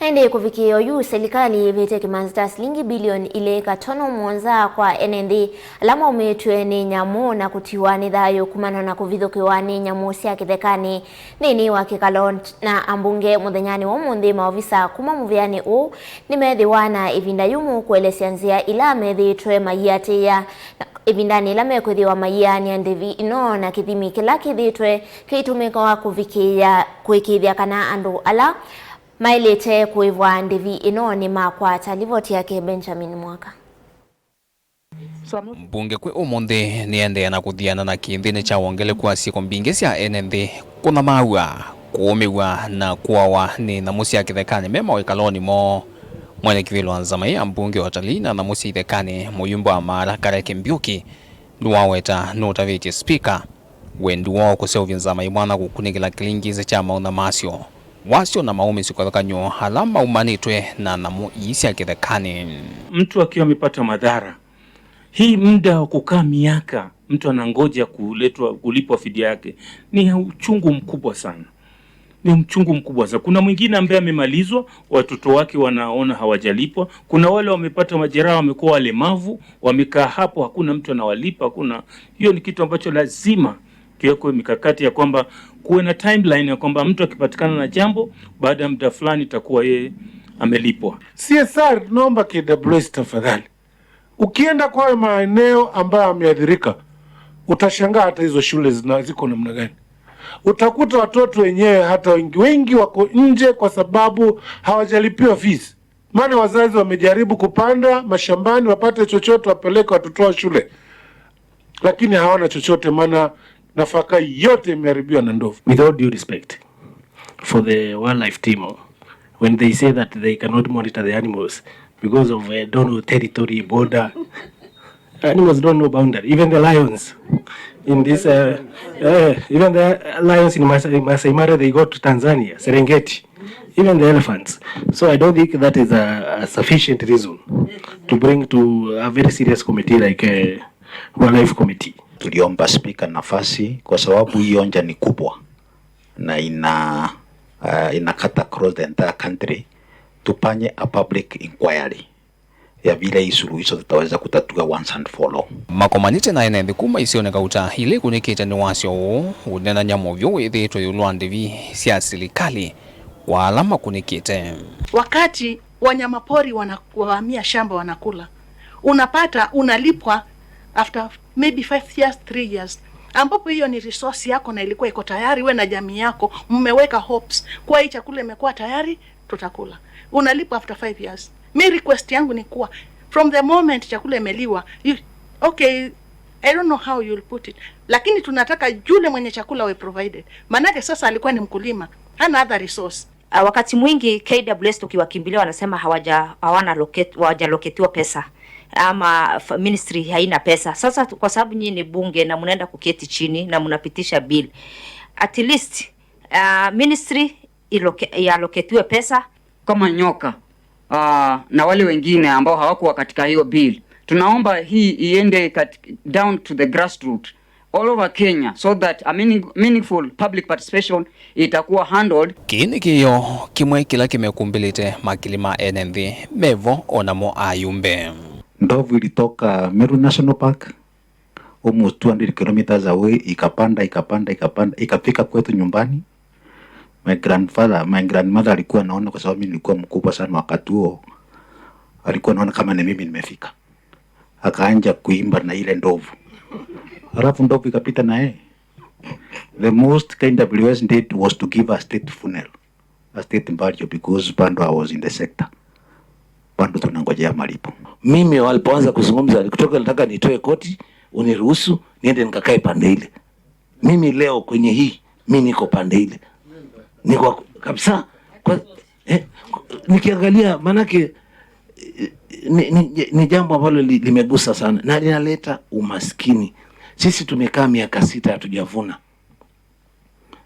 Naende kuvikia yu selikali ivite kimanzita silingi bilioni ile katono mwonza kwa NND alama umetwe ni nyamu na kutiwa ni thayo kumana na kuvithukiwa ni nyamu sya kithekani nini wa kikalo na ambunge muthenyani wa umuthi. Maovisa kuma muviani uu nimethiwa na ivinda yumu kuelesya nzia ila methitwe mayiatiia ivindani ila mekwithiwa mayiania ndivi ino na kithimi kila kithitwe kiitumika kuvikia kuikithya kana andu ala mailite kuivwa ndivi ino ni makwata. Livoti yake Benjamin Mwaka. Mbunge kwi umuthi niendeea na kuthiana na kinthini cha wongeleku wa ciiko mbingi sya ene nthi kuthamaua, kuumiwa na kuawa ni nyamu sya kithekani me mawikaloni moo. Mwene kivilo wa nzama ya mbunge wa utalii na nyamu sya ithekani muyumbe wa Mara Kareke Mbiuki niwaweta nutavitie spika wendi woo kuseuvya nzama imwana kukunikila kilingizi cha mauna masyo wasyo na maumizi kwathakanyo ala maumanitwe na nyamu ii sya kithekani. Mtu akiwa amepata madhara hii, muda wa kukaa miaka mtu anangoja kuletwa kulipwa fidia yake ni uchungu mkubwa sana, ni uchungu mkubwa sana. Kuna mwingine ambaye amemalizwa, watoto wake wanaona hawajalipwa. Kuna wale wamepata majeraha, wamekuwa walemavu, wamekaa hapo, hakuna mtu anawalipa, hakuna. Hiyo ni kitu ambacho lazima kiwekwe mikakati ya kwamba kuwe na timeline ya kwamba mtu akipatikana na jambo, baada ya muda fulani itakuwa yeye amelipwa. CSR, tunaomba KWS tafadhali, ukienda kwa hayo maeneo ambayo ameathirika, utashangaa hata hizo shule ziko namna gani. Utakuta watoto wenyewe hata wengi wengi wako nje kwa sababu hawajalipiwa fees. Maana wazazi wamejaribu kupanda mashambani wapate chochote wapeleke watoto wao shule, lakini hawana chochote, maana nafaka yote imeharibiwa na ndovu. With all due respect for the wildlife team, when they say that they cannot monitor the animals because of don't know, territory, border, animals don't know boundary. Even the lions in this, even the lions in Masai Mara, they go to Tanzania, Serengeti, even the elephants. So I don't think that is a sufficient reason to bring to a very serious committee like a wildlife committee. Tuliomba spika nafasi kwa sababu hii onja ni kubwa na inakata across the entire country, tupanye a public inquiry ya vile hii suluhisho tutaweza kutatua once and for all. Makomanite na ene nthi kuma isione kauta ile kunikite ni wasyo uu unena nyamuvyo withitwe iulu wa ndivi sya silikali wa ala makunikite. Wakati wanyamapori wanavamia shamba wanakula, unapata unalipwa after maybe 5 years, 3 years, ambapo hiyo ni resource yako na ilikuwa iko tayari, we na jamii yako mmeweka hopes kwa hii chakula imekuwa tayari, tutakula. Unalipwa after 5 years. Mi request yangu ni kuwa from the moment chakula imeliwa, you, okay, I don't know how you'll put it, lakini tunataka yule mwenye chakula we provided, maanake sasa alikuwa ni mkulima, hana other resource. Wakati mwingi KWS tukiwakimbilia wanasema hawaja hawana allocate, hawajalocatiwa pesa ama ministry haina pesa. Sasa kwa sababu nyinyi ni bunge na mnaenda kuketi chini na mnapitisha bill, at least ministry iallocatiwe pesa. Kama nyoka na wale wengine ambao hawakuwa katika hiyo bill. Tunaomba hii iende down to the grassroots all over Kenya so that a meaningful public participation itakuwa handled. Kii kiyo kimwe kila kimekumbilite makili ene nthi mevo onamo ayumbe. Ndovu ilitoka Meru National Park almost 200 kilometers away, ikapanda, ikapanda, ikapanda, ikafika kwetu nyumbani. My grandfather, my grandmother alikuwa anaona, kwa sababu mimi nilikuwa mkubwa sana wakati huo, alikuwa anaona kama ni mimi nimefika, akaanja kuimba na ile ndovu, halafu ndovu ikapita na yeye. The most KWS did was to give a state funeral, a state burial, because bado I was in the sector, bado tunangojea malipo. Mimi walipoanza kuzungumza kutoka, nataka nitoe koti, uniruhusu niende nikakae pande ile. Mimi leo kwenye hii, mi niko pande ile, niko kabisa kwa, nikiangalia maanake ni jambo ambalo limegusa sana na linaleta umaskini. Sisi tumekaa miaka 6 hatujavuna.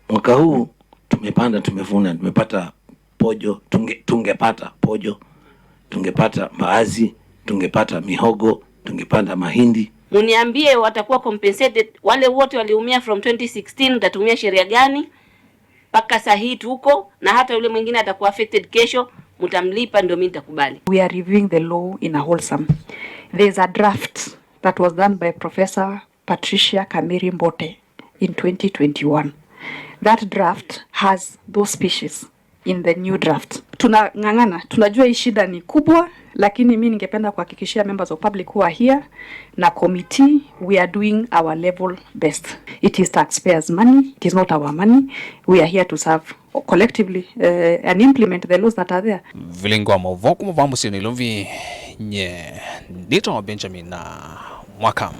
Mwaka huu tumepanda, tumevuna, tumepata pojo, tungepata pojo, tungepata mbaazi, tungepata mihogo, tungepanda mahindi. Muniambie watakuwa compensated wale wote waliumia from 2016, mtatumia sheria gani mpaka saa hii tuko na hata yule mwingine atakuwa affected kesho. Mtamlipa ndio mimi nitakubali. We are reviewing the law in a wholesome. There is a draft that was done by Professor Patricia Kamiri Mbote in 2021. That draft has those species in the new draft. Tunang'ang'ana, tunajua hii shida ni kubwa, lakini mi ningependa kuhakikishia members of public who are here na committee, we are doing our level best. It is taxpayers' money, it is not our money. We are here to serve collectively and implement the laws that are there. Vilingwa mauvoo kuma va musini Ilovi nye nito Benjamin na Mwakam.